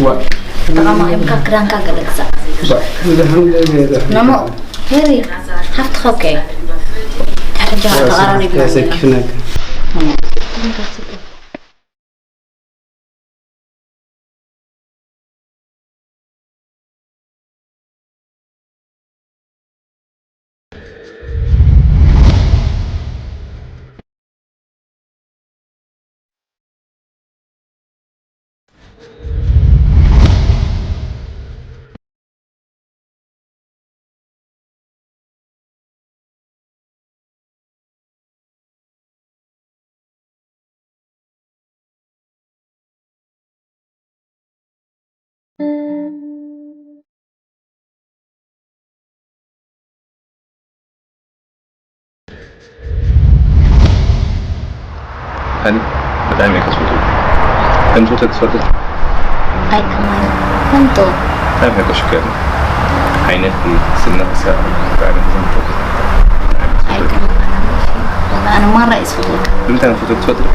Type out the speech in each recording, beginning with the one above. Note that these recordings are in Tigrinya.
ዋ። ተቐማቒምካ ክዳንካ ገለ ግዛእ። ባ፣ ዝደሓን ገለ ገለ። ነሞ፣ ሄሪ፣ ሓፍትኻ እኮ እየ። ሕጂ ተቐራሪብና ኣለና። ያሰክፍነካ። እም። ሃኒ፣ ብጣዕሚ እየ ከስብቱ። ከም ትፈትወኪ ትፈልጢ ዶ? ኣይከማን። ፈንቶ። ብጣዕሚ እየ ከሽከር። ዓይነትኪ፣ ስነኺ፣ ሰ-፣ ብጣዕሚ እየ ዝፈትወኪ። ኣይከማን። ኣነ ማራ እየ ዝፈትወካ። ንምንታይ ከም ዝፈትወኪ ትፈልጢ ዶ?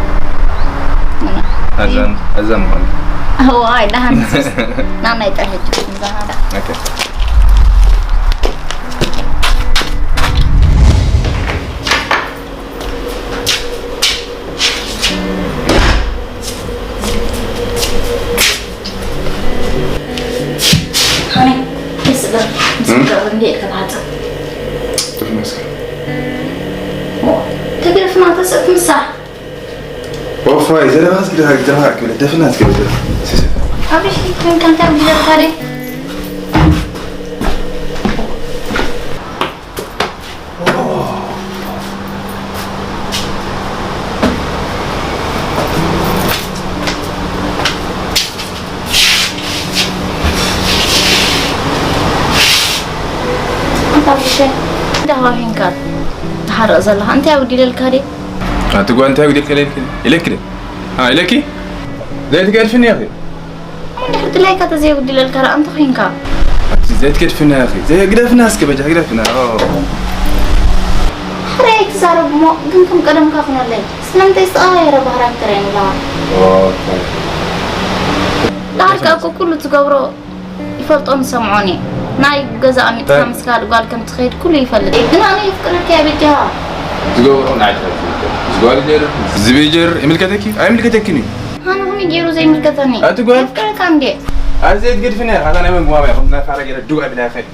ምና? ኣዛን፣ ኣዛን ምዃኑ። እዋይ፣ ደሓን ንሱስ። ናብ ናይ ጥርሕጂ ንዛሃዳ። ኦኬ። ሃኒ፣ ደስ ዝብል ምስ እም? ፍቅሪ እንዴ ኢልካ ትሓጽብ? ደፍናስ። ኦ፣ ተገደፍና ተስእት ምሳሕ። ኦፋይ፣ ዘለኻስ ግደፋ፣ ግደፋ፣ ክብል፣ ደፍናስ ክብል። ሲሲ። ኣብሽ፣ ምን ካንታ ብጀርካ ደ? ኣንታ ብሸ፣ ደሃ ሂንካ ትሓርቕ ዘለኻ፣ እንታይ ኣጉዲለልካ ድየ? ኣቲ ጓል፣ እንታይ ኣጉዲልካ ኢለኪ? ኢለኪ ደ? ኣ፣ ኢለኪ? ዘይትገድፍኒ ኢኺ። እንድሕር ድላይካ ተዘይጉድለልካ ደኣ እንታይ ኮይንካ? ኣቲ ዘይትገድፍና ኢኺ። ዘይግደፍና እስከ በጃ ግደፍና። ኦ። ሕራይ ኣይትዛረብ እሞ፣ ግን ከም ቀደምካ ኩነለይ። ስለምንታይ ዝተቐያየረ ባህርያት ትርእየኒ ኣለኻ? ኦ፣ ታይ። ዳርጋ እኮ ኩሉ ትገብሮ ይፈልጦን ዝሰምዖን እየ። ናይ ገዛ ኣሚጥካ ታይ? ምስ ካልእ ጓል ከም ትኸይድ ኩሉ ይፈልጥ እየ። ግን ኣነ የፍቅረካ እየ በጃኻ። ዝገብሮ ናይ ትፈልጥ ዝገብሮ። ዝጓል ይገርም። ዝቤጀር ይምልከተኪ? ኣይምልከተኪን እዩ። ኣነ ከመይ ገይሩ ዘይምልከተኒ? ኣቲ ጓል? የፍቅረካ እንዴ? ኣዚ ዘይትገድፍኒ እያ። ካታ ናይ መን ጉማማ እያ? ከምዚ ናይ ፋራ ገይረ ድዋ ብላ እያ ኸይድ።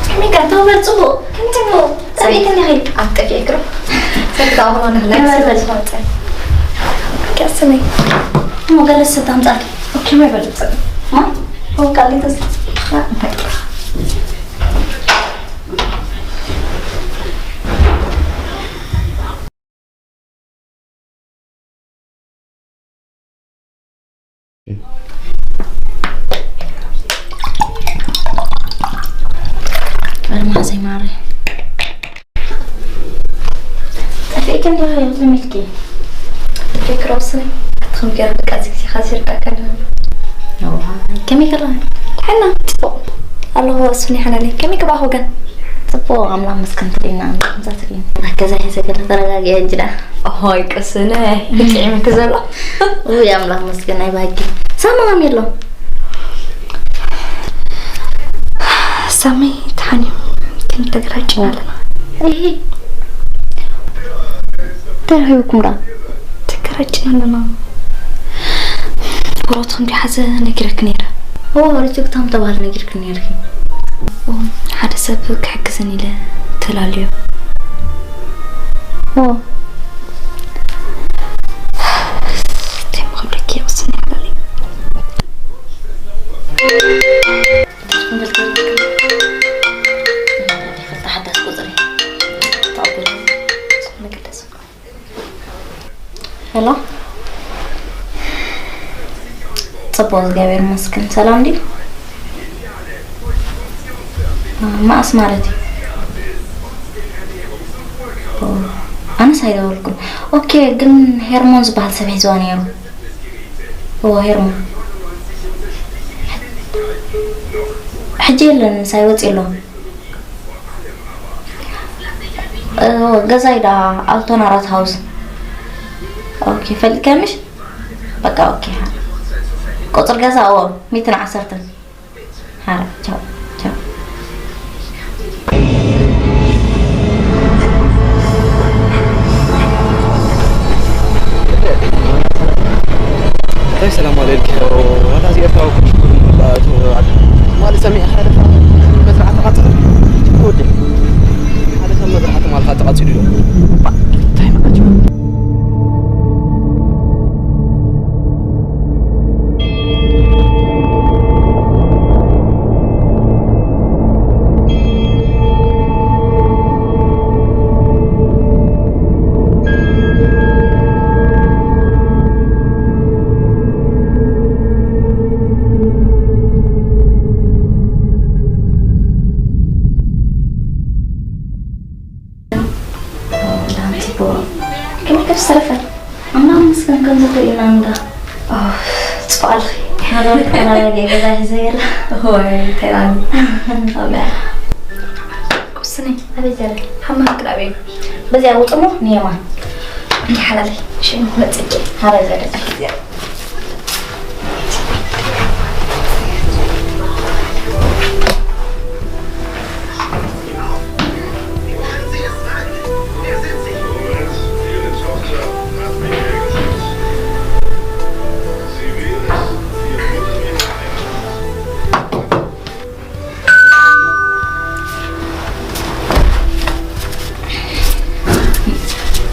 ከመይ ከ፣ ተውበር፣ ጽቡቕ። ከመይ ትብሎ? ጸቢእክኒ ኢኺ። ኣብ ጠፊኤ ክሮ። ጸቢቕ ኣቕሎ ንኽላይ ንበል፣ በል። ስለ ዝኾነ ጸቢቕ። ቀስነይ። እሞ ገለ ዝስተ ኣምጻልኪ። ኦኬ፣ ማይ በል ጸቢቕ። ማይ? እሞ ቃል ተስ-፣ ኣ፣ እንታይ ጥራሕ። ኣልማዘይ ማረይ። ጠፊእኪ እንዲኺ ዝምልኪ። ኬክ ሮስኒ ክትኽም ገይረ በቃ እዚ ግዜ ኻዚ ርቃ ከለና። እዋ፣ ከመይ ከለኻ? ድሓና፣ ጽቡቕ። ኣለኹ፣ እሱኒ ሓላለይ። ከመይ ክብኣኹ ግን? ጽቡቕ፣ ኣምላኽ መስገን ትሪእና፣ ከምዛ ትሪእኒ። ኣብ ገዛ ሒዘ ገለ ተረጋጊአ እንጂ ደኣ። ኦሆይ፣ ቅስነ፣ ይጥዒምኪ ዘሎ። ውይ፣ ኣምላኽ መስገን፣ ኣይባህጊ። ሳማ ከመይ ኣሎ? ሳሚ ተሓንዩ፣ ግን ተገራጭና ኣለና። እሂ። እንታይ ረኺብኩም ደኣ? ተገራጭና ኣለና። ፕሮት ከም ዝሓዘ ነጊረክ ነይረ። ኦ፣ ሪጀክት ከም ተባህለ ነጊርክ ነይርኪ። ኦ፣ ሓደ ሰብ ክሕግዝን ኢለ ተላልዮ። ኦ። እንታይ ምኽብለኪ ይቕስን ይሓላል። ፈልጣ ሓዳስ ቁፅሪ ተቐበሉ። መገደስ። ሄሎ፣ ጽቡቕ፣ እግዚኣብሔር ይመስገን። ሰላም ድዩ? መኣስ ማለት እዩ? ኣነስ ኣይደወልኩን። ኦኬ፣ ግን ሄርሞን ዝበሃል ሰብ ሒዝዋ ነይሩ። ኦ፣ ሄርሞን። ሕጂ የለን፣ ምሳይ ወፂ ኣሎ። እ፣ ገዛይ ዳ ኣልቶን ኣራት ሃውስ። ኦኬ፣ ፈልጥካ ምሽ? በቃ ኦኬ። ቁፅር ገዛ፣ ኦ፣ ሚትን ዓሰርተን። ሓራ፣ ቻው፣ ቻው። እንታይ ሰላም ኣለልኪ? ዋላ እዚ ኤርትራዊ ኩሉ ማለት ሰሚዕካ ኢኻ። መዝራዕቲ ቃጽሎ ወዲ። ሓደ ሰብ መዝራዕቲ ማልካ ተቃጺሉ ኢሉ። እንታይ ማለት እዩ? ዳን ጽቡቕ። ከመይ ከ ዝተረፈ? ኣምላኽ ይመስገን፣ ከምዚ ትርእይና እንዳ። ኦ፣ ጽቡቕ ኣለኺ። ሃሎ፣ ተረጋጊ፣ ገዛ ሒዘ የለ። ሆይ፣ እንታይ ኢላኒ? ኣበያ? ቁስኒ። ኣበይ ዘለ? ሓማም ክላብ እዩ። በዚኣ ውጥሞ ንየማን። እንዲ ሓላለይ፣ ሽም መጽኪ። ሃረ ዘለ።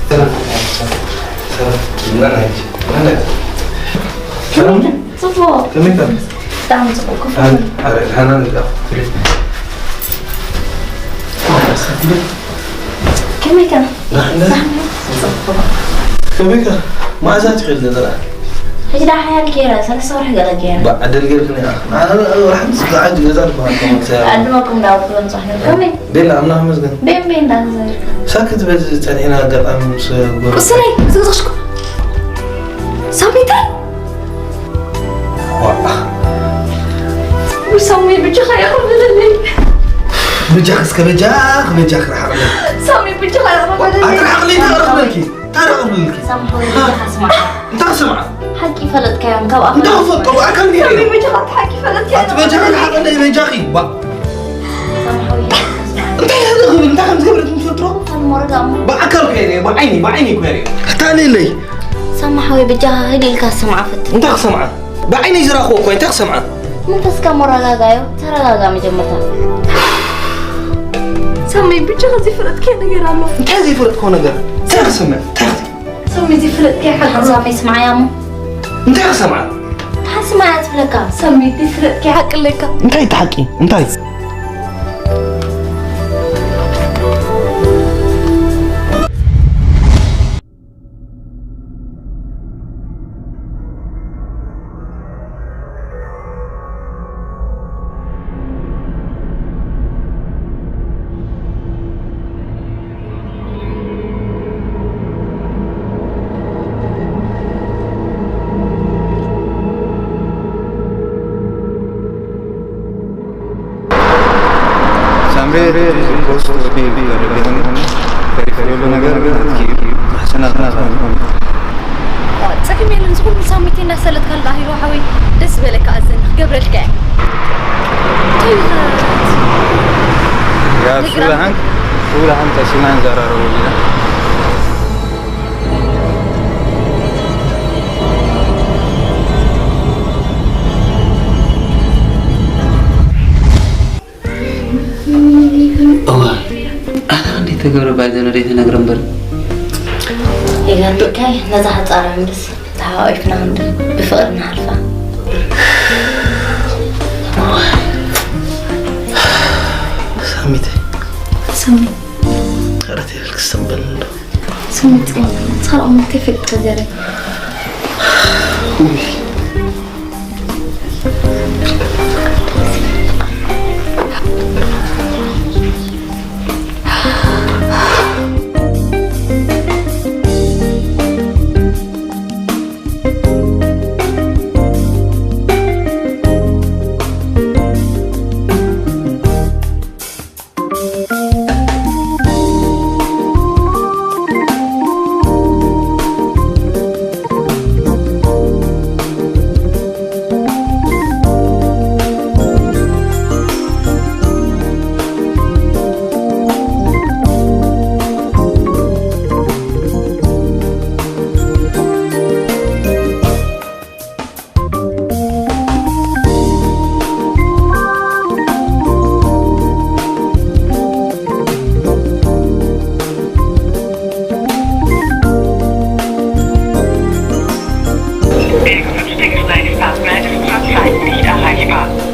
ሰላም። ሰላም። ሰላም። ጽቡቕ። ከመይ ከም? ብጣዕሚ ጽቡቕ። ኮፍ ኣረ፣ ኣረ፣ ደህና ነኝ። ከመይ ከም? ደህና ነኝ። ጽቡቕ። ከመይ ከም? መዓዝ ትኸይድ ነዘራ? ሕጂ ደኣ ሓያል ገይረ፣ ሰለስተ ወርሒ ገለ ገይረ። ባ፣ ዕድል ገይርክኒ ኢኻ። ኣነ፣ ኣነ፣ ወርሒ ምስ ዝዓጅ ገዛ ዝበሃል ከመን ሰያ። ዕድመኩም ዳውት ክበጽሕ ነው። ከመይ? ቤላ፣ ኣምላኽ ይመስገን። ቤን፣ ቤን፣ እንዳተዘርካ። ሳክት በዚ ጸኒሕና ኣጋጣሚ ምስ ጎረ-፣ ቁስነይ፣ ዝቕዝቕሽኩ። ሳሚታይ? ዋ። ውይ፣ ሳሚ፣ ብጃኻ ይቕር በለለይ። ብጃኽ እስከ በጃኽ፣ በጃኽ ርሓቕ። ሳሚ፣ ብጃኻ ይቕር በለለይ። ኣትርሓቕ ለይ ተቕርብ በልኪ። ታረቕ ብልኪ። ሳምሓዊ፣ ብጃኻ ስማዕ። እንታይ ክስምዓ? ሓቂ ፈለጥካዮም፣ ካብ ኣፈ-፣ እንታይ ክፈልጦ? ብኣካል እንዲየ ሳሚ፣ ነይረ። ብጃኻ እቲ ሓቂ ፈለጥካዮም። ኣቲ በጃኺ፣ ሓቂ እንደ በጃኺ። ባ-፣ ሳምሓዊ፣ ስማዕ። እንታይ ከም ዝኽብል፣ እንታይ ከም ዝገብረት ምትፈልጥሮ? ከም ወረዳ እሞ። ብኣካል ከይረ፣ ብዓይኒ፣ ብዓይኒ ከይረ። ኣታልለይ። ሳምሓዊ፣ ብጃኻ ህግ ኢልካ ስምዓ ፈትን። እንታይ ክሰምዓ? ብዓይነይ ዝረኣኽዎ እኮ እንታይ ክሰምዓ? መንፈስካ መረጋጋዮ፣ ተረጋጋ መጀመርታ። ሳሚ፣ ብቻ ዘይፈለጥካዮ ነገር ኣሎ። እንታይ ዘይፈለጥክዎ ነገር? እንታይ ክሰምዕ? እንታይ ክሰምዕ? ሳሚ፣ ዘይፈለጥካዮ ሓቂ ኣሎ። ሳሚ፣ ስምዓያ እሞ። እንታይ ክሰምዓ? እንታይ ስምዓያ ትብለካ? ሳሚ፣ ዘይፈለጥካዮ ሓቂ ኣለካ። እንታይ እቲ ሓቂ? እንታይ? ሳምሪ ፖስት ወዲ ተረድእኒ። ተሪፈ ዘሎ ነገር ግን ኣትኪ እዩ። ማሕሰና ዝናታ። ጸገም የለን፣ እዚ ኩሉ ሳሚቲ እናሰለጥካ ኣላ። ሂሮ ሓወይ፣ ደስ ዝበለካ ኣዘኒ፣ ክገብረልካ እየ። እንታይ እዩ ዘረርት? ያ፣ ቴሌግራም። ሱላሃን፣ ሱላሃን ተሲማን ዘራረቡ ቢና። ግብረ ባይ ዘሎ ደይተነግረ እምበር። ይገርምካይ፣ ነዛ ሓጻር ኣምልስ ተሓቋቂፍና ክንዲ ብፍቕሪ ንሓልፋ። ሳሚተይ። ሳሚ። ረት ይብል ክስተንበል እንዶ። ሳሚ፣ ጽን። ሳልኦም ከይፈቅድ ገረ።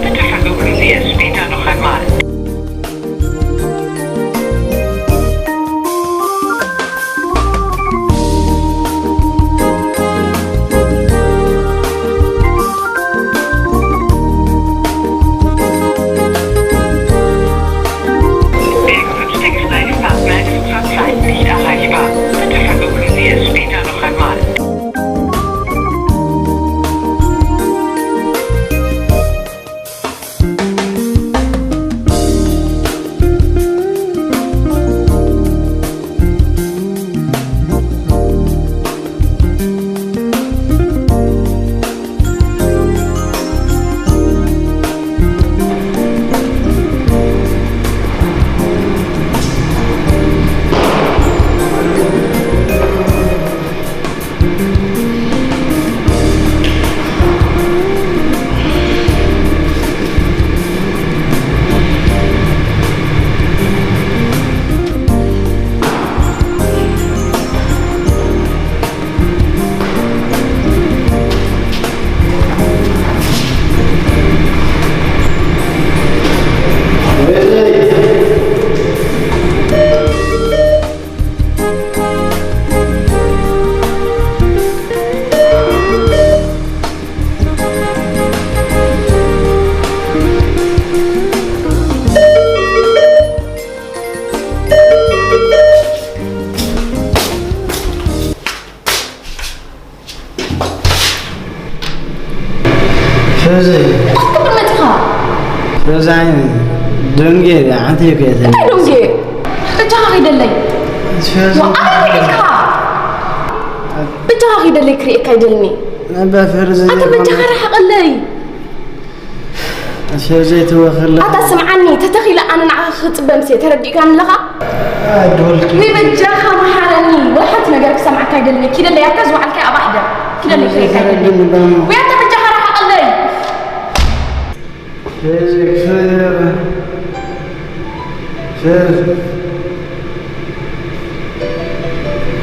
Bitte versuchen Sie es später noch einmal. Bitte versuchen Sie es später noch einmal. ስለዚ እንታይ ክትብል መጺኻ? ስለዚ ዓይኒ ደንጌ ሓንቲ እኮ እየ እንታይ ደንጌ? በጃኻ ኺደለይ። ስለዚ ወ-፣ ኣበይ ውዒልካ? በጃኻ ኺደለይ ክርእየካ ይደልኒ። ኣባ ፈርዚ ኣታ በጃኻ ርሓቐለይ። ስለዘይትወኽላ ኣታ ስምዓኒ፣ ተተኺለ ኣነ ንዓኻ ክጽበ ምሴ ተረዲእካኒ ኣለኻ? ኣድወልኪ። ወይ በጃኻ መሓረኒ፣ ወላ ሓንቲ ነገር ክሰምዓካ ኣይደልን። ኪደለይ ኣብታ ዝወዓልካዮ ኣብኣ ሕደር። ኪደለይ ክርእየካ ኣይደልን። ተረድእኒ ባማ። ወይ ኣታ በጃኻ ርሓቐለይ። ስለዚ ክፍለ ፈር-፣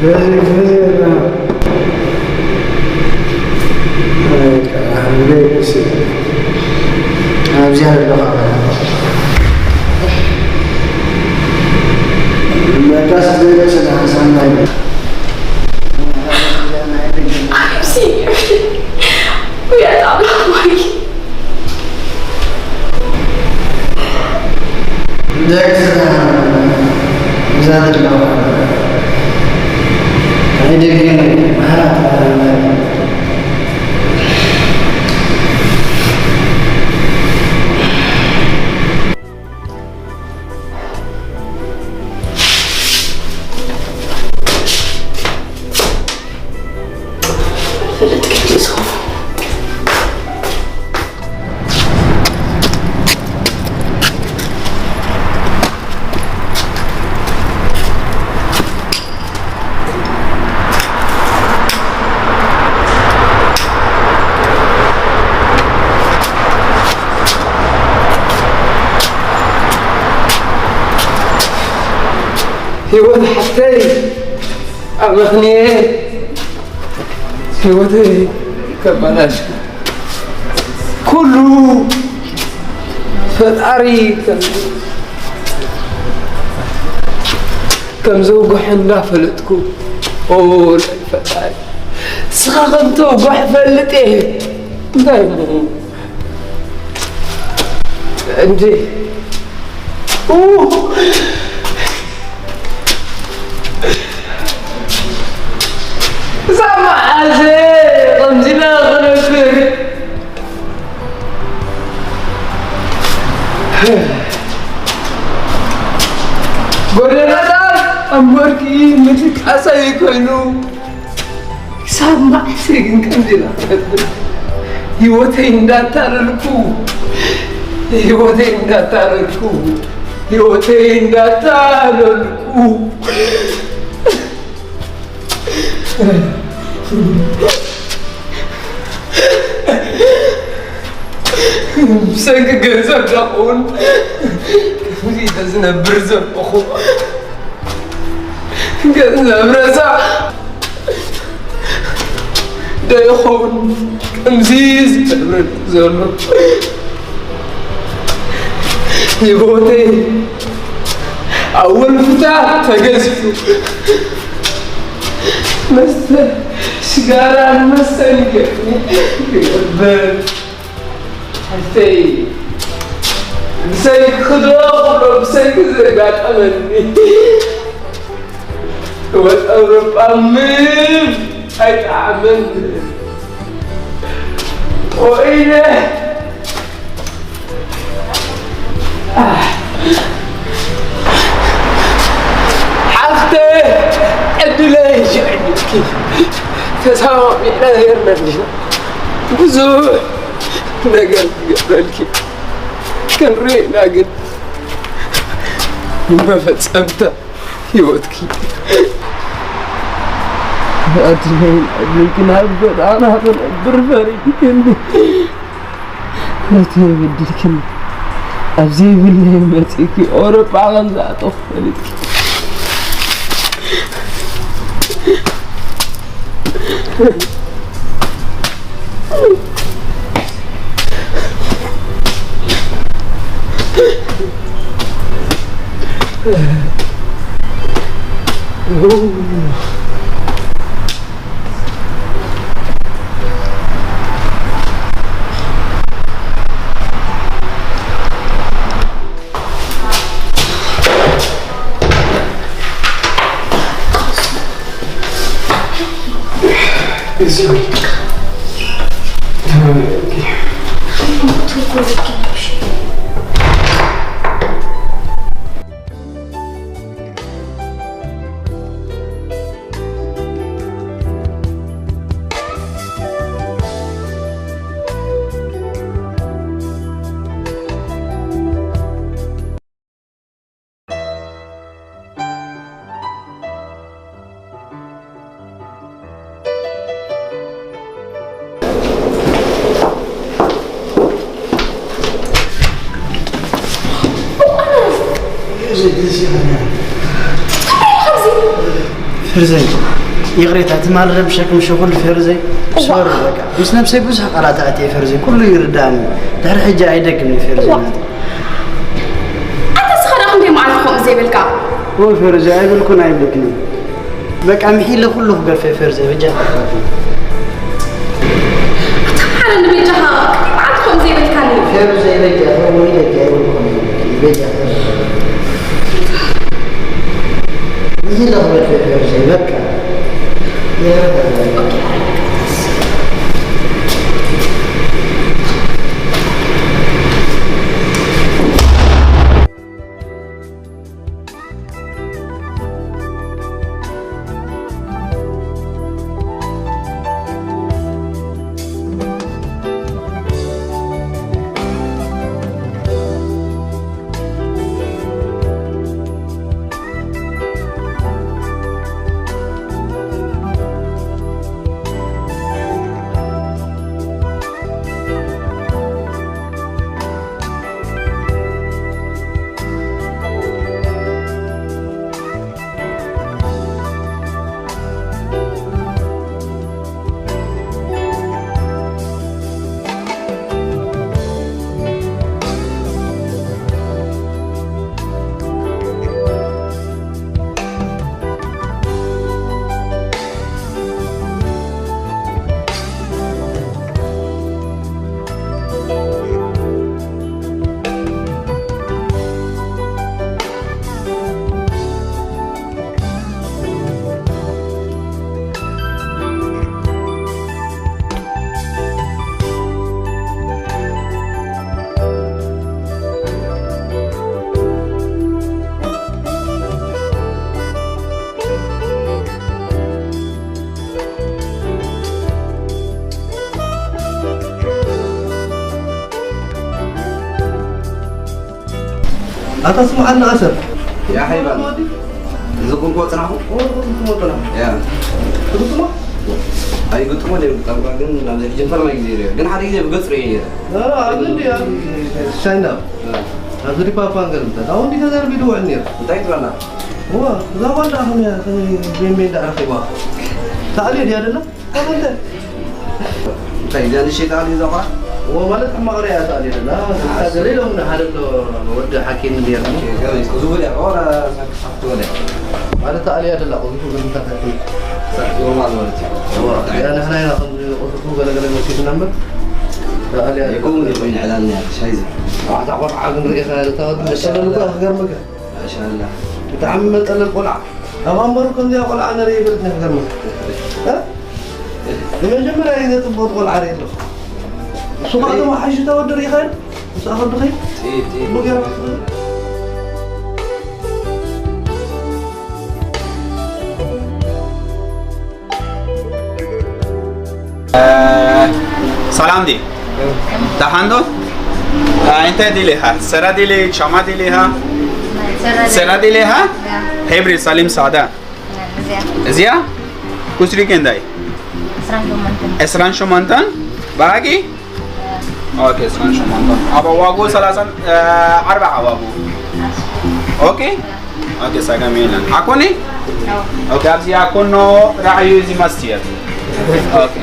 ፈር-፣ ፈር-፣ በቃ፣ ኣብዚ ኣለኻ። በቃ፣ ስለዚ ሰላም፣ ሰላም። ኣብዚ፣ ወይ ኣምላኽ ወይ። ደግ ስጋ እዛ ዘለዋ ናይ ደገ መሃራት ህይወት ሓፍተይ ኣመኽንየ ህይወተይ ከበላሽ ኩሉ ፈጣሪ ከም ከም ዘውግሖ እንዳፈለጥኩ ኦ ፈጣሪ ስኻ ከም ተውግሖ ፈልጥ እየ እንታይ እሞ እንዴ እዛ መዓዘ ከምዚና ክነብር ጎደናታት ኣምበርኪ ምትቃሳይ ኮይኑ ክሳብ መዓስ ግን ከምዚ ኢና ክነብር? ህይወተይ እንዳታለልኩ ህይወተይ እንዳታለልኩ ህይወተይ እንዳታለልኩ ብሰንኪ ገንዘብ ዳኹን ከምዚ ኢለ ዝነብር ዘለኹ ገንዘብ ረሳዕ ዶ ይኸውን ከምዚ ዝገብረኒ ዘሎ? ህይወተይ ኣብ ወልፍታት ተገዚፉ መስተ ሽጋራን መስተን ይገጥኒ ይገብር ሓፍተይ ብሰንኪ ክዶ ክብሎ ብሰንኪ ዘጋጠመኒ ወጠብርጳምም ኣይጠዓምን ኮይነ ሓፍተ ዕድለይ ሽዕድልኪ ተሰማሚዕና ነርና እንዲና ብዙሕ ነገር ክገብረልኪ ክንርኢና ግን መፈጸምታ ህይወትኪ ኣድነይ ዕድልኪ ናብ ገዛና ክነብር ፈሪድክኒ ነቲ የበድልክኒ ኣብ ዘይብለይ መፂእኪ ኣውሮጳ ከም ዝኣተኹ ፈሊጥኪ ፍርዘይ ይቕሬታ፣ ትማል ረብሸክም ሸኹል ፈርዘይ ሶሪ፣ በቃ ምስ ነብሰይ ብዙሕ ቃላት ኣእትየ ፈርዘይ፣ ኩሉ ይርዳእኒ። ድሕሪ ሕጂ ኣይደግም እዩ ፈርዘይ ናተይ። ኣታ እስኻ ደኣ ክንደይ መዓልቲ ከምኡ ዘይበልካ? ወይ ፈርዘይ ኣይበልኩን ኣይብለክን እየ። በቃ ምሒለ ኩሉ ክገድፎ እየ ፈርዘይ፣ በጃኻ ፍታሕኒ። ኣታ መሓረኒ በጃኻ፣ ክንደይ መዓልቲ ከምኡ ዘይበልካኒ? ፈርዘይ በጃኻ፣ ወይ በጃ ኣይበልኩን እየ፣ በጃኻ። ምሒለ ክገድፎ እየ ፈርዘይ፣ በቃ። ኣታ ስምዓና ኣሰር። ያ ሓይባን። እዚ ቁልቁ ጽናኹ? ኦ፣ ቁልቁ ጽናኹ። ያ። ትግጥሞ? ኣይግጥሞ ደም ጠንቋ ግን ናብ ዘሕጅን ፈርማ ግዜ ይረዮ። ግን ሓደ ግዜ ብገጽ ርእየ ነይረ። ኧረ፣ ኣብዚ እንዲ፣ ኣብ ቻይና። እ። ኣብዚ ሪፓፓን ገርምታ። ኣሁን እንዲ ተዘርቢ ድውዕ ነይሩ። እንታይ ትብላና? እዋ፣ እዛ ጓል ደኣ ከመይ እያ? ከመይ ቤን ቤን ደኣ ረኺባ? ታዕልዮ ድያ ደላ? ኣበንተ? እንታይ፣ እዚኣ ንእሽተይ ተኣልዩ እዛ ቆልዓ? እዎ፣ ማለት ሕማቕ ርኣያ ተኣልዩ ደላ። ኣታ ገለ ኢሎምና ሓደ ኣሎ፣ ወዲ ሓኪም ነይርና። ኦኬ፣ ገበይ፣ ቅዝፉ ድያ? ኦ፣ ና፣ ሳክሳክቶ ድያ? ማለት ተኣልያ ደላ፣ ቅዝፉ ግን እንታይ ታይኮን? ኖርማል ማለት እዩ። እዎ፣ እዚኣ ንሕና ኢና ከም ቅዝፉ ገለ ገለ መሲሉና እምበር፣ ተኣልያ ደላ። ይኸውን፣ ይኸውን፣ ዕላልና እያ፣ ሻይዚ። ኣታ ቆልዓ ግን ርኢኻ፣ እታ ወዲ መሰለሉ እኮ ክገርመካ። ማሻኣላ። ብጣዕሚ መጠለል ቆልዓ። ኣብ ኣምበሩ ከምዚኣ ቆልዓ ነርኢ ይፈልጥ ነይሩ፣ ክገርመካ። እ? ንመጀመርያ ግዜ ጽቡቕ ቆልዓ ርኢ ኣለኹ። ንሱ ኸኣ ተማሓይሹ ተወዲ ርኢኻዮ? ምስ ኣኸዱ ኸይድ? ጥይት፣ ጥይት። ጽቡቕ ገይሩ። ሰላም ዲ? ደሓን ዶ? እንታይ ዲሊኻ? ሰራ ዲሊ፣ ቻማ ዲሊኻ? ሰራ ዲሊኻ? ሕብሪ ሰሊም ሳዳ። እዚኣ? ኩስሪ ክንደይ? ዕስራን ሸሞንተን። ባጊ? ኦኬ፣ ዕስራን ሸሞንተን። ኣብ ዋጉ ሰላሳን ኣርባዓ ዋጉ። ኦኬ? ኦኬ፣ ሰገም የለን። ኣኮኒ? ኦኬ፣ ኣብዚ ኣኮኖ ራዕዩ እዚ መስቲየር። ኦኬ።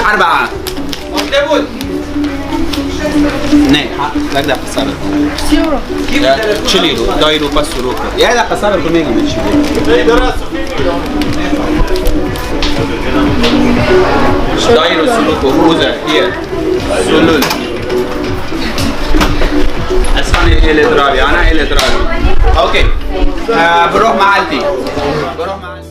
ኣርባዓ። ናይ ሓ ዳግዳ ክሳረ። ችሊሉ ዳይሩ ፓስሩ። ያ ዳ ክሳረ ኩሜ ነው። ዳይሩ ሱሉኩ ሩዘ የ ሱሉል። እስካን ኤሌትራቢ ኣና ኤሌትራቢ። ኦኬ። ብሩኽ መዓልቲ። ብሩኽ መዓልቲ።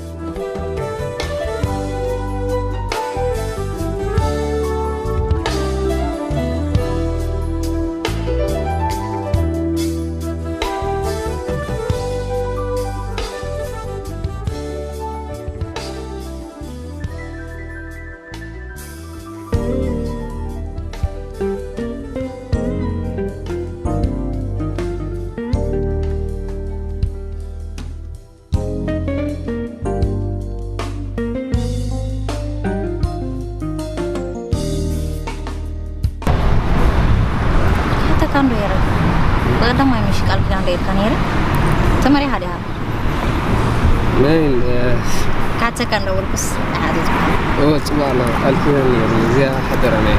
ሓተካ እንዶ የረ። ብቐዳማይ ምሽ ቃል ኪዳን ዶ ኢልካ ነይረ? ተመሪሓ ዲኻ? መን፣ እ፣ ካተካ እንዶ ወልኩስ ሓቲት። እወ፣ ጽቡቕ ኣሎ። ቃል ኪዳን ነይሩ። እዚኣ ሓደራ ናይ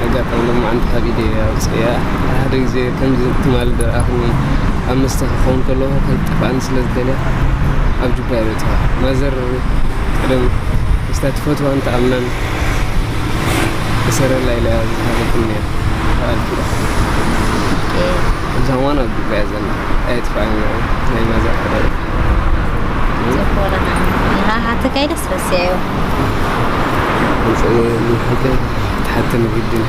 ኣጋጣሚ ሎማዓንቲ ካብ ኢደይ ኣውፅእያ። ሓደ ግዜ ከምዚ ትማሊ ደኣ ኣኽኒ ኣብ መስተ ክኸውን ከለኹ ከይጠፍኣኒ ስለ ዝደልያ ኣብ ጁባ እየ በፂሐ። ማዘር ቅድም ምስታ ትፈትዋን ትኣምናን እሰረላ ኢላ እያ ዝሃበትኒ ነይራ። ቃል ኪዳን። እዛ እዋን ኣብ ጁባ እያ ዘላ። ኣይጥፍኣን እያ ናይ ማዘር ሓደራ። ጽቡቕ ደኣ። ንሃሃ ተካይደስ ረስያዮ። ንሓቂ ትሓተኒ ግድን።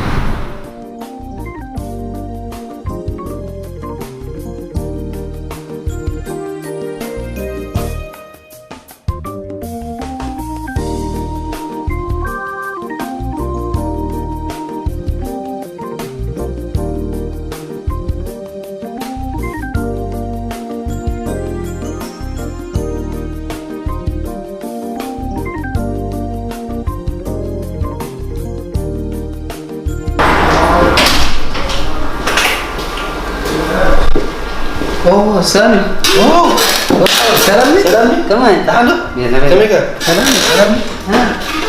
ኦ፣ ሳሚ። ኦ፣ ሰላም ነህ? ሰላም ነህ? ከመይ? ደሓን ዶ? የለ፣ በለ። ከመይ ከ? ሰላም ነህ? ሰላም ነህ? አ።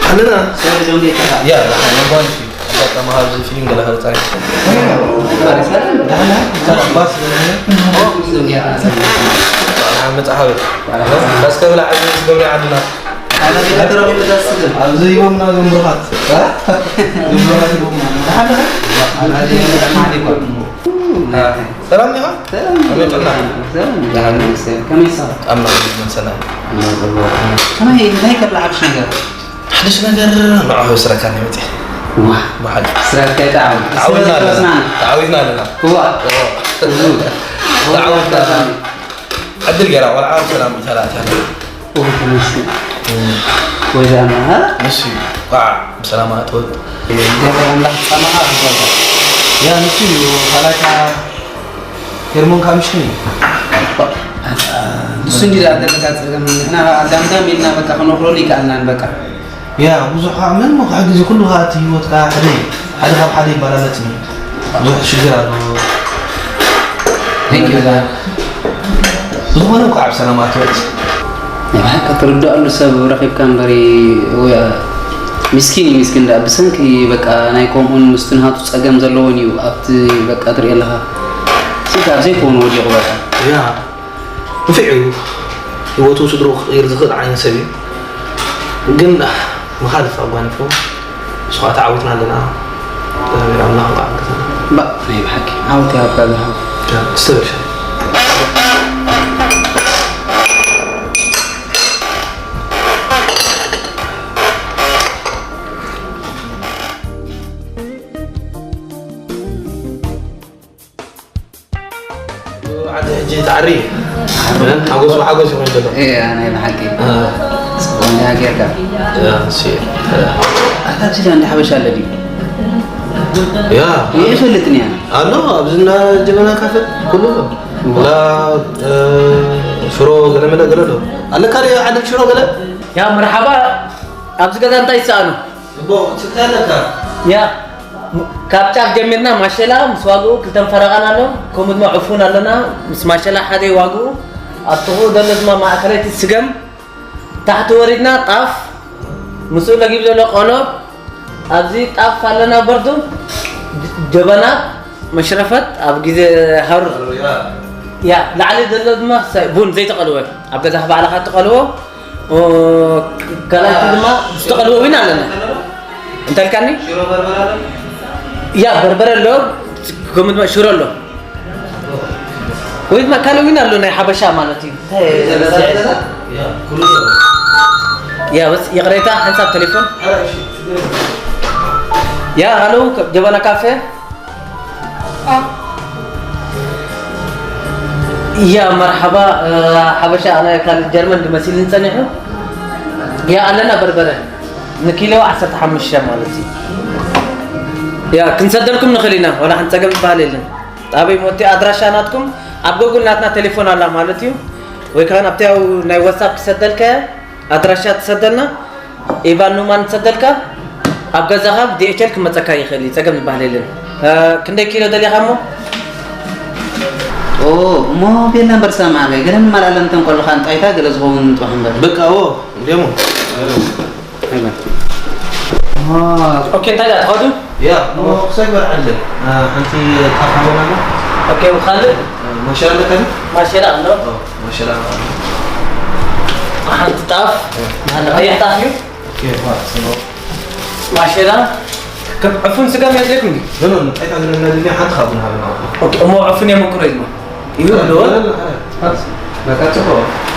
ኣለና። ሰብ ዞም ቤት ተኻ። ያ፣ ደሓን ነህ? ጓል ሲ። ኣጋጣሚ ኣብዚ ፊልም ገለ ኸርጻ። ሰላም። ደሓን ነህ? ሰላም፣ ባስ። ኦ፣ ዞም ቤት ተኻ። ደሓን መጻ ሓወይ። እስከ ብላ ዓዲ፣ እስከ ብላ ዓድና። ኣብዚ ሂቦምና ዞም ብሩኻት። እ? ዞም ብሩኻት ሂቦምና። ደሓን ነህ? ደሓን ነህ? ሰላም ዲኻ? ሰላም። ከመይ ጥዕና? ሰላም። ደሓን። ከመይ ይሳቕ? ኣምላኽ ይመስገን ሰላም። ኣምላኽ ጽቡቕ። ከመይ፣ እንታይ ከብላ ሓድሽ ነገር? ሓድሽ ነገር ንዑ ስረካ ነው መጽእ። ዋ። ብሓድሽ። ስረካ ይተዓወት። ተዓዊትና ኣለና። ስረካ ተዓዊትና ኣለና። ዋ። ኦ። እዙ። ተዓዊትና። ዕድል ገይራ ቆልዓ ሰላም ይተላእታ። ኦሆ፣ እሺ። እም። ወይ ዛና፣ እ? እሺ። ዋ፣ ብሰላም ኣትወት። ገበረ ኣምላኽ ጻማኻ ክፈታ። ያ፣ ንሱ እዩ፣ ካላካ ሄርሞን ካብ ምሽክን እዩ። ንሱ እንዲ ደኣ ደረጋ ጸገም፣ ንሕና ኣዳምዳም ኢልና በቃ ክነኽረሉ ይከኣልናን በቃ። ያ፣ ብዙሕ ከዓ ምን ምኽሕ ግዜ ኩሉ ከዓ እቲ ህይወትካ ሓደ እዩ። ሓደ ካብ ሓደ ይበላለጽ እዩ። ብዙሕ ሽግር ኣሎ። Thank you። ብዝኾነ እንኳዕ ብሰላም ኣትወት። ናይ ብሓቂ ትርድኣሉ ሰብ ረኺብካ እምበሪ፣ ወይ፣ ምስኪን እዩ፣ ምስኪን ደኣ ብሰንኪ በቃ ናይ ከምኡን ምስቲ ናቱ ጸገም ዘለዎን እዩ ኣብቲ በቃ ትርኢ ኣለኻ። ስንት ኣብ ዘይኮኑ ወዲቑ በቃ። ያ፣ ንፊዑ እዩ። ህይወቱ ስድርኡ ክቕይር ዝኽእል ዓይነት ሰብ እዩ። ግን ምኻልፍ ኣጓኒፎም። ንሱ ከዓ ተዓዊትና ኣለና። እግዚኣብሔር ኣምላኽ ከዓ ሓግዘና። ባ፣ ናይ ብሓቂ ዓወት ይሃብካ ዝሃብ። ያ፣ ስተበሻ። ዓዲ ሕጂ ተዓሪ። ሓጎስ ብሓጎስ ይኾን ዘሎ። እያ፣ ናይ ብሓቂ። እ። ጽቡቕ እንዲያ ጌርካ። ያ፣ እሺ። ኣታ ኣብዚ ዳ እንዳ ሓበሻ ኣለ ድዩ? ያ። ይፈልጥን እያ። ኣሎ፣ ኣብዚ እንዳ ጀበና ካፈ፣ ኩሉ ኣሎ። እዋ። ላ፣ እ፣ ሽሮ ገለ መለ ገለ ኣሎ። ኣለካ ድዩ ዓዲ ሽሮ ገለ? ያ፣ መርሓባ። ኣብዚ ገዛ እንታይ ይሰኣኑ? እቦ፣ እንታይ ኣለካ? ያ፣ ካብ ጫፍ ጀሚርና ማሸላ ምስ ዋግኡ ክልተን ፈረቓን ኣሎ። ከምኡ ድማ ዕፉን ኣለና ምስ ማሸላ ሓደ ዋግኡ። ኣብ ጥቕኡ ዘሎ ድማ ማእከለይቲ ስገም። ታሕቲ ወሪድና ጣፍ፣ ምስኡ ለጊብ ዘሎ ቆሎ። ኣብዚ ጣፍ ኣለና በርዱ፣ ጀበና፣ መሽረፈት ኣብ ግዜ ሃሩር። ያ፣ ላዕሊ ዘሎ ድማ ቡን ዘይተቐልወ፣ ኣብ ገዛኻ ባዕልኻ ትቐልዎ። ኦ፣ ካልኣይቲ ድማ ዝተቐልወ ዊን ኣለና። እንተልካኒ? ሽሮ በርበረ ኣሎ? ያ፣ በርበረ ኣሎ፣ ከምኡ ድማ ሽሮ ኣሎ። ወይ ድማ ካልእ ዊን ኣሎ፣ ናይ ሓበሻ ማለት እዩ። ያ፣ ኩሉ ኣሎ። ያ፣ በስ ይቕሬታ፣ ሓንሳብ ቴሌፎን። ያ፣ ሃሎ፣ ጀበና ካፌ። ያ መርሓባ፣ እ፣ ሓበሻ ኣነ ካልእ ጀርመን ድመሲልኒ ጸኒሑ። ያ ኣለና በርበረ ንኪሎ ዓሰርተ ሓሙሽተ ማለት እዩ። ያ ክንሰደልኩም ንኽእል ኢና፣ ዋላ ሓንቲ ጸገም ዝበሃል የለን። ጣበይ ሞቲ ኣድራሻ ናትኩም ኣብ ጎግል ናትና ቴሌፎን ኣላ ማለት እዩ። ወይ ከኣ ኣብቲ ያው ናይ ዋትሳፕ ክሰደልካ ኣድራሻ ትሰደልና። ኢቫን ኑማን ትሰደልካ ኣብ ገዛኻ ብ ዲ ኤች ኤል ክመጸካ ይኽእል እዩ፣ ጸገም ዝበሃል የለን። እ፣ ክንደይ ኪሎ ደሊኻ እሞ? ኦ፣ እሞ ቤላ እምበር ሰማዕከ፣ ገለ ንማልኣለን እንተን ቆልኻ እንጣይታ ገለ ዝኸውን ጥራሕ እምበር። በቃ፣ ኦ፣ እንዲሞ። ኣይበል። ኦ። ኦኬ፣ እንታይ ደኣ ትኸዱ? ያ፣ እሞ ክሳይ በርዓለ። እ፣ ሓንቲ ካፋ ኣለና። ኦኬ፣ ካልእ? እ፣ ማሸላ ኣለካ? ማሸላ ኣሎ። ኦ፣ ማሸላ። ሓንቲ ጣፍ፣ እ። ሓደ ቀይሕ ጣፍ እዩ። ኦኬ፣ ዋ፣ ስኖ። ማሸላ፣ ከም ዕፉን ስጋ መያዝ የድልየኩም ድዩ? ኖ፣ ኖ፣ ኖ፣ እንታይ ታዝለና ድልያ ሓንቲ ካብኡ ንሃበና። ኦኬ፣ እሞ ዕፉን የመኩሮ እዩ። እዩ ዶ? ኖ፣ ኖ፣ ኖ፣ ኖ። በቃ ጽፎ፣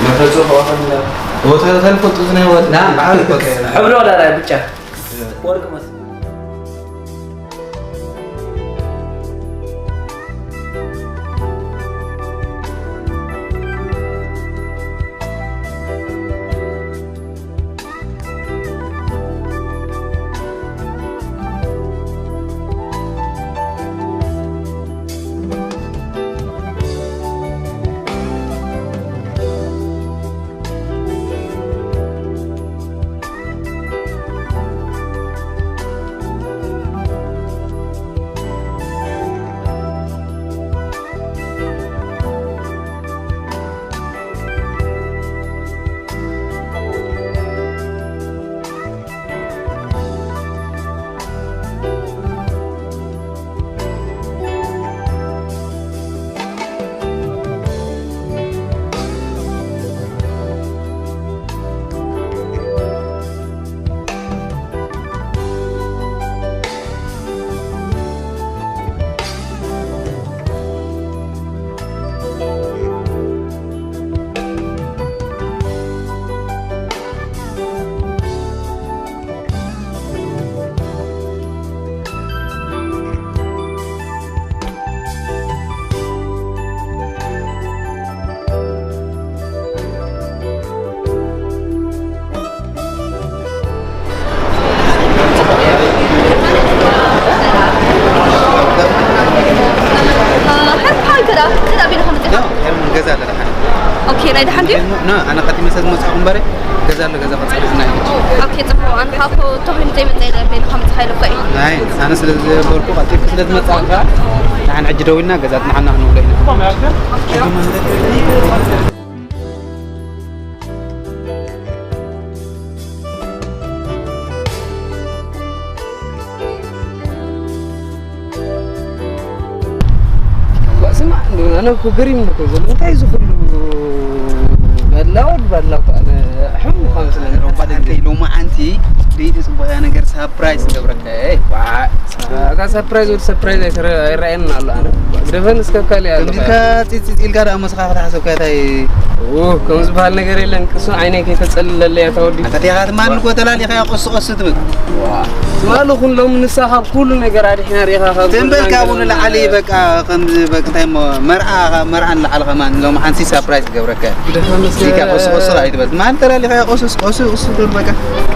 መፈጽፎ ዋኸላ። ኦ፣ ታዲያ ታሪክ ወጡ ዝናይ ወጥ። ና፣ በቃ፣ በቃ። ሕብሪ ወላ ላይ ብጫ። ወርቅ መስ- ናይ ደሓን ድዩ? ኖ፣ ኣነ ቀዲመ ስለ ዝመጻኹ እምበረ፣ ገዛ ኣሎ፣ ገዛ ቀጻሊ ናይ ሕጂ። ኦኬ፣ ጽቡቕ። ኣነ ከዓ እኮ ተኾይኑ ዘይመጽእ ኢለ በይንኻ ምጽሓ ኢለ እኮ እየ። ናይ፣ ኣነ ስለ ዝበልኩ፣ ቀልጢፍኪ ስለ ዝመጻኻ፣ ንሓን ሕጂ ደዊልና ገዛ ጽንሓና ክንብሎ ኢና። ስማ፣ ኣነ እኮ ገሪምኒ እኮ ዘሎ። እንታይ እዚ ኩሉ ባድላ ወድ ባድላ እኮ ኣነ ሕም ምዃኑ ስለ ዝረዳእኒ። ሎማዓንቲ ለይቲ ጽቡቕ እያ ነገር ሳፕራይዝ ገብረካ። እይ፣ ዋ፣ እታ ሳፕራይዝ ወዲ ሳፕራይዝ ኣይተረ-፣ ኣይረኣየንን ኣሎ። ኣነ ግደፈኒ እስከ ካልእ ኣሎ። ከምዚ ኢልካ ፂፅ ፂፅ ኢልካ ደኣ መሰኻ ክትሓሰብካ እንታይ? ኡ፣ ከም ዝበሃል ነገር የለን። ቅሱ ዓይነይ ከይተጸልለለይ እያ እታ ወዲ። ኣታ ዲኻ ትማል እኮ ተላሊኻያ ቅሱ ቅሱ ትብል። ዋ፣ ትማል ኩን ሎሚ ንሳ ካብ ኩሉ ነገር ኣድሒና ሪኻ ካብ ትንበል ኩሉ ካብኡ ነገር ንላዕሊ በቃ ከምዚ በቃ እንታይ እሞ መርዓ ካብ መርዓ ንላዕሊ ከማን ሎሚ ሓንቲ ሳፕራይዝ ክገብረካ እያ። ግደፈኒ እስከ። እዚካ ቅሱ ቅሱ ኣይትበል። ትማል ተላሊኻያ ቅሱ ቅሱ ቅሱ ትብል በቃ።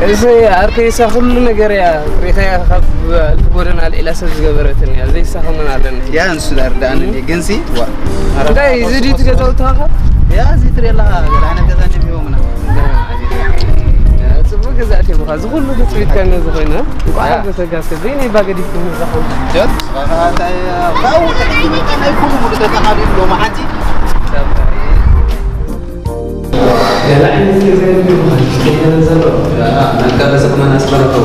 ቅሱ ኣርከይሳ ኩሉ ነገር እያ ሪኻያ ካብ ኣልፊ ጎደና ኣልዒላ ሰብ ዝገበረትን እያ። ዘይሳ ከማን ኣለኒ። ያ ንሱ ዳር ዳኣ እም። ንዲ ግንሲ ዋ። እንታይ እዚ ድዩ እቲ ገዛውትኻ? ያ እዚ ትሪኦ ኣለኻ ገለ ዓይነት ገዛ እንዲሆምና። ጽቡቅ ገዛ ኣትየምኻ። እዚ ኩሉ ትጽቢትካ ነዚ ኮይነ። እንቋዕ ያ። ሓጎሰካ እስከ። ዘይናይ ባገዲፍኩም ንዛኹም። ጀት፣ ኣታ፣ ኣታ፣ ካብኡ ትሕቲ ናይ ኩሉ ሙሉ ተጠቓሊሉ ሎማዓንቲ። ገለ ዓይነት ገዛ የብልኩም። ከመይ ዘሎ? ያ፣ መልካ በዚ ከማን ኣስመረቶ።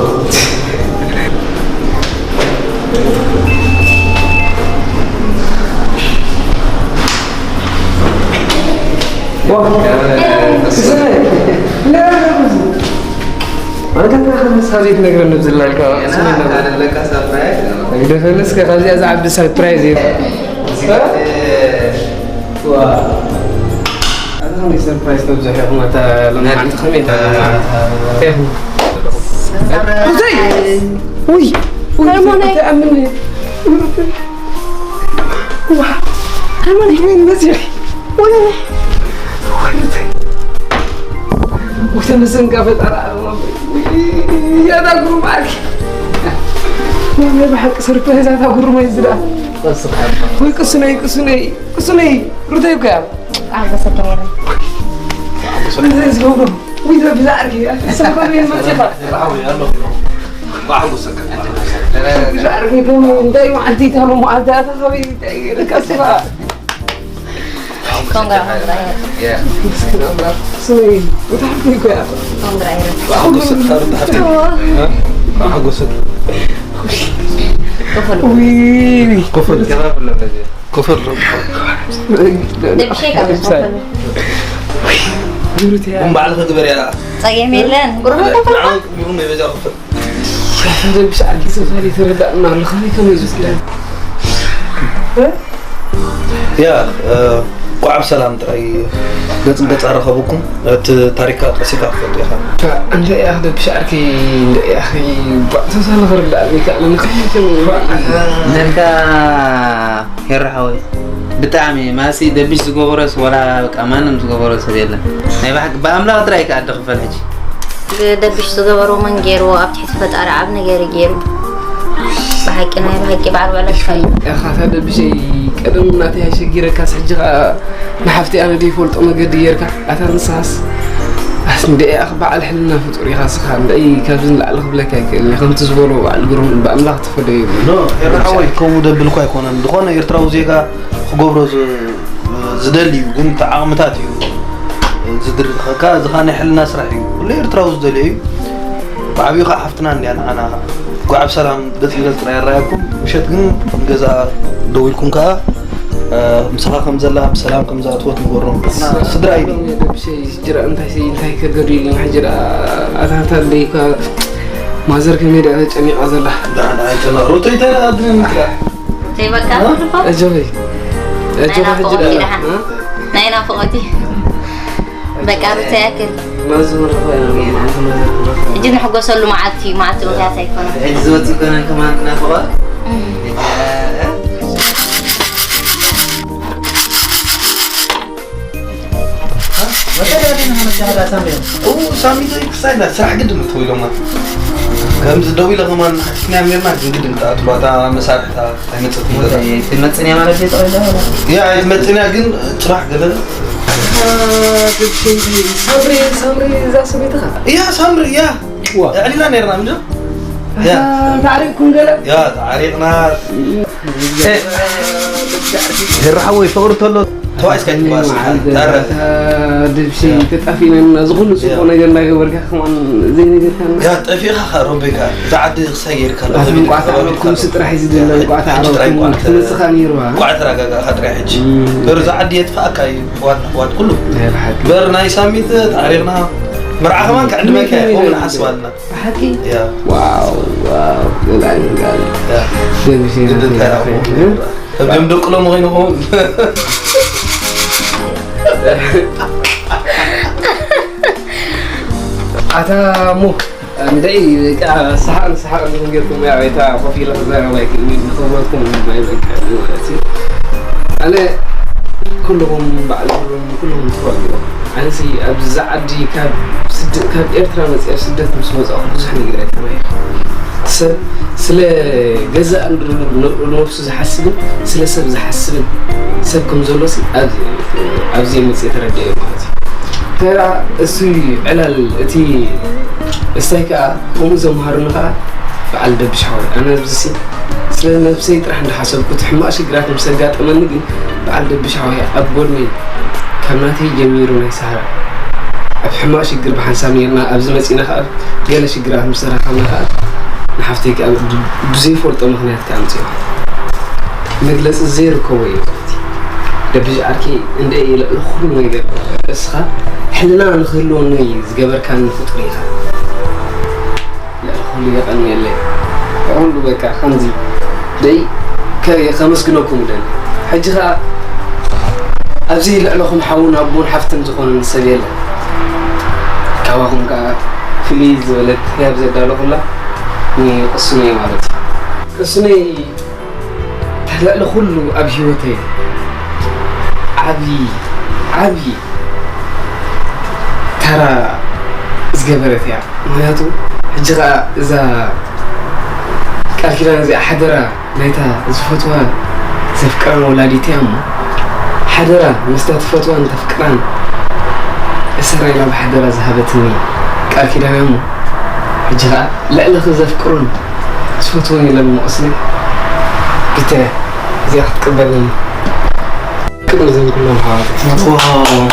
ግደፈለስ ከ ካብዚኣ ዝዓቢ ሰርፕራይዝ እዩ። ኣታ ሰርፕራይዝ ተብዝሕ ኢኹም ኣታ ሎማዓንቲ ከመይ ኢኻ? ሩተይ! ውይ! ውይ! ሃይማኖይ! ተኣምን! ዋ! ሃይማኖይ! ወይን መሲሕ! ወይን! ወይን! ወይን ተመስገን ፈጣሪ! ያታ ጉሩም ዓርኪ! ወይኔ ብሓቂ ሰርፕራይዝ ኣታ ጉሩም እዩ ዝዳ። ወይ ቅሱነይ፣ ቅሱነይ፣ ቅሱነይ! ሩተይ እኮ እያ! ኣበሰ ተወረ። እንታይ ዝገብሮ? ወይ ዘ ብዛ ዓርኪ እያ። ሰብ ከመይ መፂኻ? ብዛ ዓርኪ ከመይ እንታይ መዓልቲ እታ መዓልቲ ኣታ ከመይ እንታይ ገይርካ ስኻ? ኮንግራ፣ ኮንግራ። ስሚ፣ ብጣዕሚ እኮ እያ። ኮንግራ ይረ። ብሓጎስ ሰርታ ብሓጎስ። ክፍል። ውይ። ክፍል። ክፍል። ደብሸይ ካብ ዝኸፈሉ። ሩትያ። እም ባዕልኺ ግበርያ። ጸገም የለን። ጉርበ ተፈታ። ንዓው ይኹን በዛ ክፍል። ደብሽ ዓዲ ሰፋሪ ተረዳእና ኣሎ። ከመይ ከመይ ዝስለ? ያ፣ እ፣ እንኳዕ ብሰላም ጥራይ ገጽ ንገጽ ኣረኸብኩም። እቲ ታሪካ ጠሲካ ክፈልጦ ኢኻ። እንታይ ኢኻ ደብሽ ዓርከይ፣ እንታይ ኢኻ ባዕተሳለ ክርዳእ ዘይከኣለ ንኸይከም ነርካ። ሄሮ ሓወይ፣ ብጣዕሚ ማሲ ደቢሽ ዝገበሮስ ወላ በቃ ማንም ዝገበሮ ሰብ የለን። ናይ ብሓቂ ብኣምላኽ ጥራይ ከኣ ክፈል ሕጂ። ደቢሽ ዝገበሮ መን ገይርዎ? ኣብ ትሕቲ ፈጣሪ ዓብ ነገር እዩ ገይሩ። ብሓቂ ናይ ብሓቂ በዓል በለካ እዩ። ያኻ እታ ደቢሸይ ቀደም እናተይ ኣሸጊረካስ ሕጂ ኸኣ ንሓፍቲ ኣነ ደይፈልጦ መገዲ ጌርካ። ኣታ ንስኻስ ኣስ እንደ ኢኻ በዓል ሕልና ፍጡር ኢኻ ስኻ። እንደ ካብዚ ንላዕሊ ክብለካ ኣይክእልን እየ። ከምቲ ዝበሎ በዓል ግሩም ብኣምላኽ ትፈደዩ። ኖ፣ ኤርትራዊ ከምኡ ደብል እኮ ኣይኮነን። ዝኾነ ኤርትራዊ ዜጋ ክገብሮ ዝ-፣ ዝደሊ እዩ፣ ግን እቲ ዓቕምታት እዩ ዝድርኸካ። እዚ ኸኣ ናይ ሕልና ስራሕ እዩ። ኩሉ ኤርትራዊ ዝደልዮ እዩ። ብዓብዩ ኸዓ ሓፍትና እንድያ ንዓና። እንኳዕ ብሰላም ገጽ ንገጽ ጥራይ ኣረኣየኩም። ምሸት ግን ንገዛ ደው ኢልኩም ከኣ፣ እ፣ ምሳኻ ከም ዘላ ብሰላም ከም ዝኣትወት ንገሮም። ንሕና ስድራ እዩ። ደብሸይ ጅራ እንታይ ሰይ እንታይ ከገዱ ኢልና ሕጂ ደኣ ኣታታ ደይካ ማዘር ከመይ ደኣ ተጨኒቓ ዘላ። ደሓን ኣይተናግሩ፣ ተይተናግሩ። ዘይበቃ እ? ትልፎ? ኣጆኺ። ኣጆኺ ናይና ሕጂ ፍቕርቲ ደኣ። ደሓን። እ? ናይና ፍቕርቲ። በቃ ሩታ ያክል። ማዘር እኮ እያ፣ ማዘር እኮ። ሕጂ ንሕጎሰሉ መዓልቲ እዩ፣ መዓልቲ ምኽንያት ኣይኮነን። ሕጂ ዝወጽእ ኮነ ከማን ናፍቖት። እም። ኡ፣ ሳሚቶ ክሳይ ና ስራሕ ግድን እኮ ኢሎማ። ከምዚ ደው ኢለ ከማን ሓቲትናያ ኔርና፣ ግን ግድን ክትኣትዋ እታ መሳርሕታ ኣይመጸትን ገዛ። ኣይትመጽን እያ ማለት እዩ፣ ጠቕሊላ ማለት እዩ። ያ፣ ኣይትመጽን እያ፣ ግን ጽባሕ ገለ ሳምሪ ሳምሪ እዛ ሰበይትኻ? እያ ሳምሪ እያ። ዋ። ኣዕሊና ነርና ምንድን? እያ። ታሪኽኩም ገለ? እያ ታሪኽና። ሄራ ሓወይ ፍቕሪ ተሎ ተዋኢስካ ይትባስ። ታረ። ድብሲ ተጣፊነና ዝኹሉ ጽቡቕ ነገር እንዳገበርካ ከማን ዘይነገርካና። ያ ጠፊኻ ኸ ሮቤካ እዛ ዓዲ ክሳይ ጌርካ ኣሎ። ኣታ እንቋዕ ተዓረብኩም፣ እሱ ጥራሕ እዩ ዝደለ፣ እንቋዕ ተዓረብኩም። ትመጽኻ ነይሩ፣ አ? እንቋዕ ተረጋጋእካ ጥራሕ ሕጂ። እም። በሩ እዛ ዓዲ የጥፋእካ እዩ። ዋን ዋን ኩሉ ናይ ብሓቂ። በር ናይ ሳሚት ታሪኽና መርዓ ከማን ክዕድመካ እየ። ከምኡ ንሓስብ ኣለና። ብሓቂ? ያ። ዋው፣ ዋው፣ ገላኒ፣ ገላኒ። ያ። ደብሽ ግድን እንታይ ይረኽብ። ኣኹ? ከም ደም ደቅሎ መኾይኑ ኸውን። ኣታ እሞ፣ እንድዒ፣ በቃ፣ ሰሓቕ ንሰሓቕ እንዲኹም ጌርኩም፣ ያው፣ እታ ኮፍ ኢለ ክዛረብ ኣይክእልን፣ ንኽብረትኩም ማይ በቃ፣ ማለት እዩ። ኣነ፣ ኩልኹም፣ በዓል ኩሉም፣ ኩልኹም ትፈልጥዎ። ኣነሲ፣ ኣብዚ ዓዲ ካብ ስደ-፣ ካብ ኤርትራ መፂአ፣ ኣብ ስደት ምስ መፃኹ፣ ብዙሕ ነገር ኣይተማሂርኩ። ሰብ ስለ ገዛእ ንነብሱ ዝሓስብን፣ ስለ ሰብ ዝሓስብን ሰብ ከም ዘሎሲ፣ ኣብ-፣ ኣብዚ መፂአ ተረዲኤ ማለት እዩ። ተራ እሱ ዕላል እቲ እስታይ ከኣ ከምኡ ዘምሃሩኒ ከኣ በዓል ደብሽ ሓወይ። ኣነ ኣብዚሲ ስለ ነብሰይ ጥራሕ እንዳሓሰብኩ እቲ ሕማቕ ሽግራት ምስ ኣጋጠመኒ ግን በዓል ደብሽ ሓወይ ኣብ ጎድነይ ካብ ናተይ ጀሚሩ ናይ ሳራ ኣብ ሕማቕ ሽግር ብሓንሳብ ኔርና ኣብዚ መጺና ከኣ ገለ ሽግራት ምስ ተራኸብና ከኣ ንሓፍተይ ከኣ ብ-፣ ብዘይፈልጦ ምኽንያት ከኣ ኣምጺኦ። መግለጺ ዘይርከቦ እዩ። ደብሽ ዓርከይ እንደ ልዕሊ ኩሉ ነገር እስኻ ሕልና ንኽህልወኒ ዝገበርካኒ ፍጡር ኢኻ። ልዕሊ ኩሉ የቐንየለይ። ኩሉ በቃ ከምዚ ደይ ከ-፣ ከመስግነኩም ደሊ። ሕጂ ኸኣ ኣብዚ ልዕለኹም ሓውን ኣቦን ሓፍትን ዝኾነኒ ሰብ የለን። ካባኹም ከኣ ፍልይ ዝበለት ህያብ ዘዳለኹላ ንቅሱነይ ማለት እዩ። ቅሱነይ ልዕሊ ኩሉ ኣብ ህይወተይ ዓብዪ፣ ዓብዪ ተራ ዝገበረት እያ። ምኽንያቱ ሕጂ ኸኣ እዛ ቃል ኪዳን እዚኣ ሓደራ ናይታ ዝፈትዋ ዘፍቅራን ወላዲት እያ እሞ፣ ሓደራ ምስታ ትፈትዋን ተፍቅራን እሰራ ኢላ ብሓደራ ዝሃበትኒ ቃል ኪዳን እያ እሞ፣ ሕጂ ኸኣ ልዕሊ ዘፍቅሮን ዝፈትዎን የለን እሞ ቅስነይ፣ ግተ እዚኣ ክትቅበለኒ። ቅድሚ እዞም ኩሎም ኣሕዋተይ። ዋው።